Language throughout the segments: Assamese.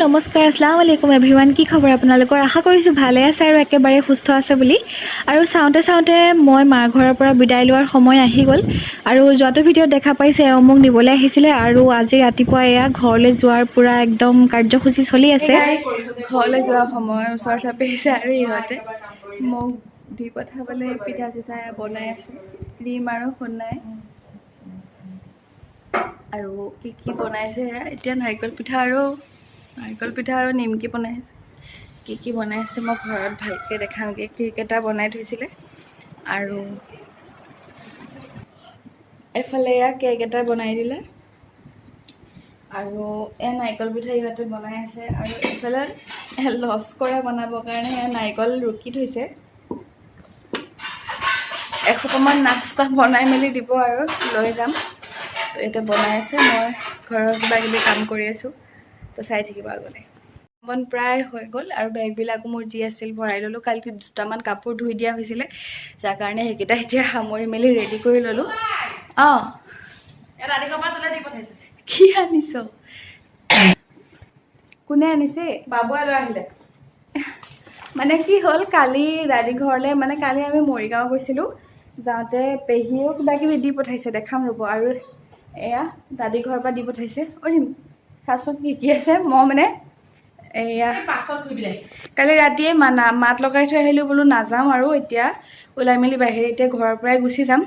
নমস্কাৰ, আসসালামু আলাইকুম এভৰিৱান। কি খবৰ আপোনালোকৰ? আশা কৰিছোঁ ভালে আছে আৰু একেবাৰে সুস্থ আছে বুলি। আৰু চাওঁতে চাওঁতে মই মাৰ ঘৰৰ পৰা বিদায় লোৱাৰ সময় আহি গ'ল। আৰু যোৱাটো ভিডিঅ'ত দেখা পাইছে, এওঁ মোক নিবলৈ আহিছিলে। আৰু আজি ৰাতিপুৱা এয়া ঘৰলৈ যোৱাৰ পূৰা একদম কাৰ্যসূচী চলি আছে। ঘৰলৈ যোৱা সময় ওচৰ চাপিছে আৰু ইহঁতে মোক দি পঠাবলৈ পিঠা চিঠা বনাই আছে, ৰিম আৰু সোণাই। আৰু কি কি বনাইছে সেয়া এতিয়া নাৰিকল পিঠা আৰু নিমকি বনাইছে। কি কি বনাইছে মই ঘৰত ভালকৈ দেখামগৈ। কেক এটা বনাই থৈছিলে আৰু এফালে এয়া কেক এটা বনাই দিলে আৰু এয়া নাৰিকল পিঠা ইহঁতে বনাই আছে। আৰু এইফালে লস্কৰা বনাবৰ কাৰণে সেয়া নাৰিকল ৰুকি থৈছে। এসোপামান নাস্তা বনাই মেলি দিব আৰু লৈ যাম। তো এতিয়া বনাই আছে, মই ঘৰৰ কিবা কিবি কাম কৰি আছোঁ। তো চাই থাকিব আগলৈ। বন প্ৰায় হৈ গ'ল আৰু বেগবিলাকো মোৰ যি আছিল ভৰাই ল'লোঁ। কালি দুটামান কাপোৰ ধুই দিয়া হৈছিলে, যাৰ কাৰণে সেইকেইটা এতিয়া সামৰি মেলি ৰেডি কৰি ল'লোঁ। অঁ, কি আনিছ? কোনে আনিছে? বাবুৱে লৈ আহিলে। মানে কি হ'ল, কালি দাদী ঘৰলৈ, মানে কালি আমি মৰিগাঁও গৈছিলোঁ, যাওঁতে পেহীয়েও কিবা কিবি দি পঠাইছে, দেখাম ৰ'ব। আৰু এয়া দাদী ঘৰৰ পৰা দি পঠাইছে। অৰিম, চাচোন কি কি আছে। মই মানে এয়া পাছত ধুবি দে। কালি ৰাতিয়ে মানা মাত লগাই থৈ আহিলোঁ, বোলো নাযাওঁ আৰু এতিয়া ওলাই মেলি বাহিৰে, এতিয়া ঘৰৰ পৰাই গুচি যাম।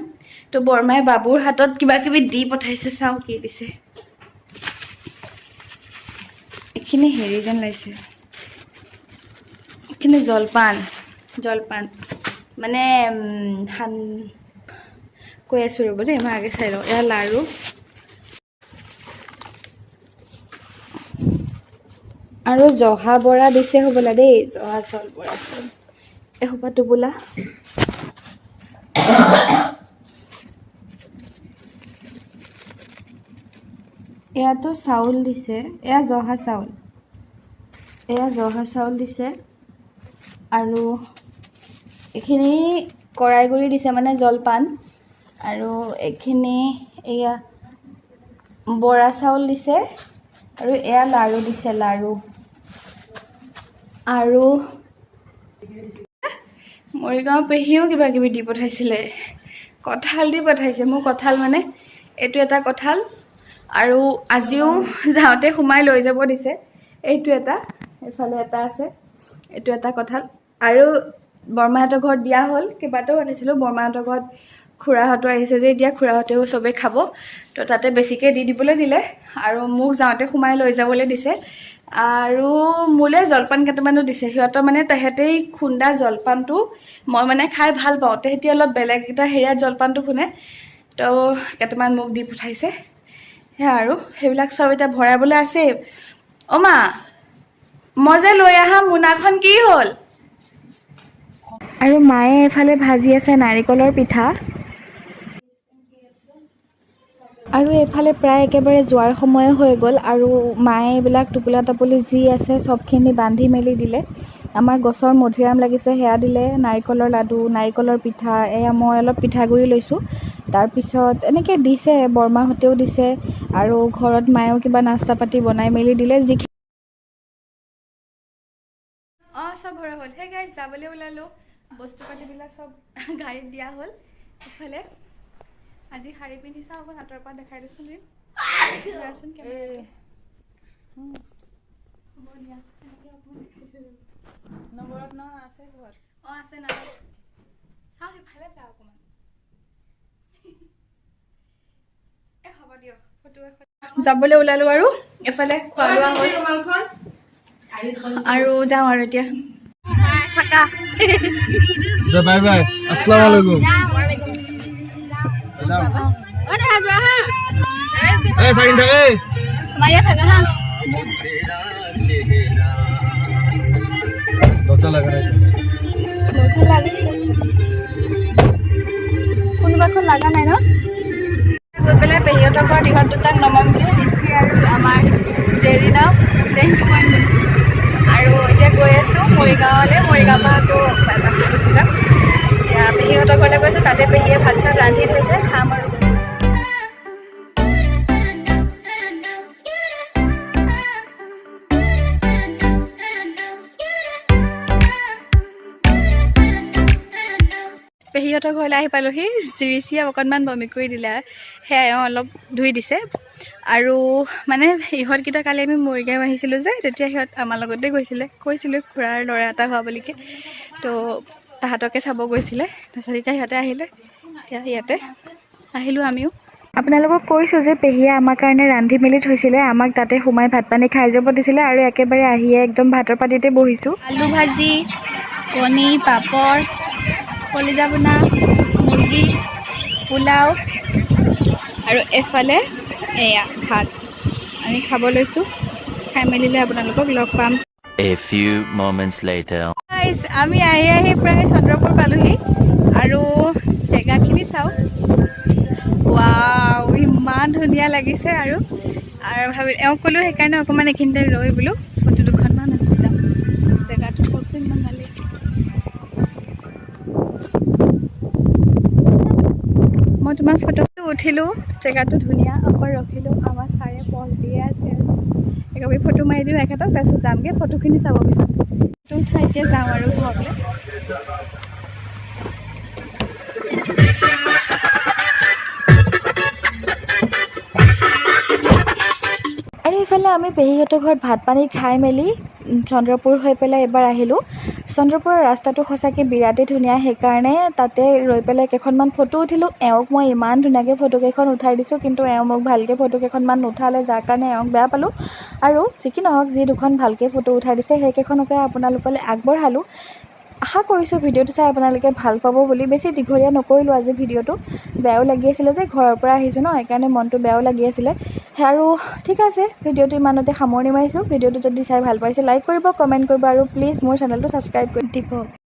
তো বৰমাই বাবুৰ হাতত কিবা কিবি দি পঠাইছে, চাওঁ কি দিছে। এইখিনি হেৰি যেন লাগিছে, এইখিনি জলপান। জলপান মানে ধান কৈ আছোঁ, ৰ'ব দেই, মই আগে চাই লওঁ। এয়া লাৰু, আৰু জহা বৰা দিছে হ'বলা দেই, জহা চাউল, বৰা চাউল এসোপা টোপোলা। এয়াতো চাউল দিছে, এয়া জহা চাউল, এয়া জহা চাউল দিছে। আৰু এইখিনি কৰাই গুড়ি দিছে, মানে জলপান। আৰু এইখিনি এয়া বৰা চাউল দিছে। আৰু এয়া লাৰু দিছে, লাৰু। আৰু মৰিগাঁও পেহীও কিবা কিবি দি পঠাইছিলে, কঁঠাল দি পঠাইছে মোৰ। কঁঠাল মানে এইটো এটা কঁঠাল, আৰু আজিও যাওঁতে সোমাই লৈ যাব দিছে। এইটো এটা, এইফালে এটা আছে, এইটো এটা কঁঠাল। আৰু বৰমাহঁতৰ ঘৰত দিয়া হ'ল, কেইবাটাও আনিছিলোঁ। বৰমাহঁতৰ ঘৰত খুৰাহঁতো আহিছে যে এতিয়া, খুৰাহঁতেও চবেই খাব, তো তাতে বেছিকৈ দি দিবলৈ দিলে আৰু মোক যাওঁতে সোমাই লৈ যাবলৈ দিছে। আৰু মোলৈ জলপান কেইটামানো দিছে। সিহঁতৰ মানে তেহেঁতেই খুন্দা জলপানটো মই মানে খাই ভাল পাওঁ, তেহেঁতি অলপ বেলেগ এটা হেৰিয়াত জলপানটো খুন্দে, তো কেইটামান মোক দি পঠাইছে। সেয়া আৰু সেইবিলাক চব এতিয়া ভৰাবলৈ আছেই। অ' মা, মই যে লৈ অহা মোনাখন কি হ'ল? আৰু মায়ে এইফালে ভাজি আছে নাৰিকলৰ পিঠা। আৰু এইফালে প্ৰায় একেবাৰে যোৱাৰ সময় হৈ গ'ল আৰু মায়ে এইবিলাক টোপোলা টাপলি যি আছে চবখিনি বান্ধি মেলি দিলে। আমাৰ গছৰ মধুৰিআম লাগিছে, সেয়া দিলে, নাৰিকলৰ লাডু, নাৰিকলৰ পিঠা। এয়া মই অলপ পিঠাগুড়ি লৈছোঁ। তাৰপিছত এনেকৈ দিছে, বৰমাহঁতেও দিছে আৰু ঘৰত মায়েও কিবা নাস্তা পাতি বনাই মেলি দিলে যিখিনি। অঁ, চব ভৰা হ'ল। সেই গাইজ, যাবলৈ ওলালোঁ। বস্তু পাতিবিলাক চব গাড়ীত দিয়া হ'ল। ইফালে আজি শাৰী পিন্ধি চাওঁ, অকণ আঁতৰৰ পৰা দেখাই দিছোন। ধৰাচোন কেমেৰাটো। হ'ব দিয়া, এনেকৈ অকণমান দেখাই দিছোঁ। নৱৰত্ন আছে ঘৰত। অঁ, আছে। নালাগে, চাওঁ, সিফালে যাওঁ অকণমান। এ হ'ব দিয়ক, ফটো এখন। যাবলৈ ওলালোঁ আৰু এফালে খোৱা লোৱা হ'ল। ৰুমালখন। আৰু যাওঁ আৰু এতিয়া থাকা। বাই বাই, আসসালামু আলাইকুম। এই সাইন থাকে। মাৰিয়া থাকা হা। দৰজা লাগা নাই? মোৰখন লাগিছে, কোনোবাখন লগা নাই ন। গৈ পেলাই পেহীহঁতৰ ঘৰত ইহঁত দুটাক নমামগৈ, ঋষি আৰু আমাৰ জেৰিনাক, জেৰিটো। আৰু এতিয়া গৈ আছোঁ মৰিগাঁৱলৈ। মৰিগাঁৱৰ পৰা আকৌ বাছত গুচি যাম। এতিয়া পেহীহঁতৰ ঘৰলৈ গৈছোঁ, তাতে পেহীয়ে ভাত চাত ৰান্ধি থৈছে, খাম আৰু। পেহীহঁতৰ ঘৰলৈ আহি পালোহি। ৰিচিয়ে অকণমান বমি কৰি দিলে, সেয়াই এওঁ অলপ ধুই দিছে। আৰু মানে ইহঁতকেইটা কালি আমি মৰিগাঁও আহিছিলোঁ যে, তেতিয়া সিহঁত আমাৰ লগতে গৈছিলে। কৈছিলোঁ খুৰাৰ ল'ৰা এটা হোৱা বুলিকে, তো তাহাঁতকে চাব গৈছিলে। তাৰপিছত এতিয়া সিহঁতে আহিলে, এতিয়া ইয়াতে আহিলোঁ আমিও। আপোনালোকক কৈছোঁ যে পেহীয়ে আমাৰ কাৰণে ৰান্ধি মেলি থৈছিলে, আমাক তাতে সোমাই ভাত পানী খাই যাব দিছিলে আৰু একেবাৰে আহিয়ে একদম ভাতৰ পাতিতে বহিছোঁ। আলু ভাজি, কণী, পাপৰ, কলিজা ভুনা, মুৰ্গী, পোলাও আৰু এফালে এয়া ভাত। আমি খাব লৈছোঁ। খাই মেলিলে আপোনালোকক লগ পাম। A few moments later. Guys, আমি আহি আহি প্ৰায় চন্দ্ৰপুৰ পালোহি আৰু জেগাখিনি চাওক। ৱাও, ইমান ধুনীয়া লাগিছে। আৰু আৰু ভাবি এওঁক ক'লোঁ, সেইকাৰণে অকণমান এইখিনিতে ৰৈ বোলো ফটো দুখনমান উঠি যাওঁ। জেগাটো চাওকচোন, ইমান ভাল লাগিছে। মই তোমাক ফটো উঠিলোঁ। জেগাটো ধুনীয়া। অকণ ৰখিলোঁ, আমাৰ ছাৰে পজ দিয়ে আছে। আৰু একপি ফটো মাৰি দিওঁ এখেতক, তাৰপিছত যামগৈ। ফটোখিনি চাব পিছত। ফটো উঠাই এতিয়া যাওঁ আৰু ঘৰলৈ। আৰু ইফালে আমি পেহীহঁতৰ ঘৰত ভাত পানী খাই মেলি চন্দ্ৰপুৰ হৈ পেলাই এবাৰ আহিলোঁ। চন্দ্ৰপুৰৰ ৰাস্তাটো সঁচাকৈ বিৰাটেই ধুনীয়া, সেইকাৰণে তাতে ৰৈ পেলাই কেইখনমান ফটো উঠিলোঁ। এওঁক মই ইমান ধুনীয়াকৈ ফটোকেইখন উঠাই দিছোঁ, কিন্তু এওঁ মোক ভালকৈ ফটো কেইখনমান নুঠালে, যাৰ কাৰণে এওঁক বেয়া পালোঁ। আৰু যি কি নহওক, যি দুখন ভালকৈ ফটো উঠাই দিছে সেইকেইখনকে আপোনালোকলৈ আগবঢ়ালোঁ। আশা কৰিছোঁ ভিডিঅ'টো চাই আপোনালোকে ভাল পাব বুলি। বেছি দীঘলীয়া নকৰিলোঁ আজি ভিডিঅ'টো। বেয়াও লাগি আছিলে যে, ঘৰৰ পৰা আহিছোঁ ন, সেইকাৰণে মনটো বেয়াও লাগি আছিলে। আৰু ঠিক আছে, ভিডিঅ'টো ইমানতে সামৰণি মাৰিছোঁ। ভিডিঅ'টো যদি চাই ভাল পাইছে, লাইক কৰিব, কমেণ্ট কৰিব আৰু প্লিজ মোৰ চেনেলটো ছাবস্ক্ৰাইব কৰি দিব।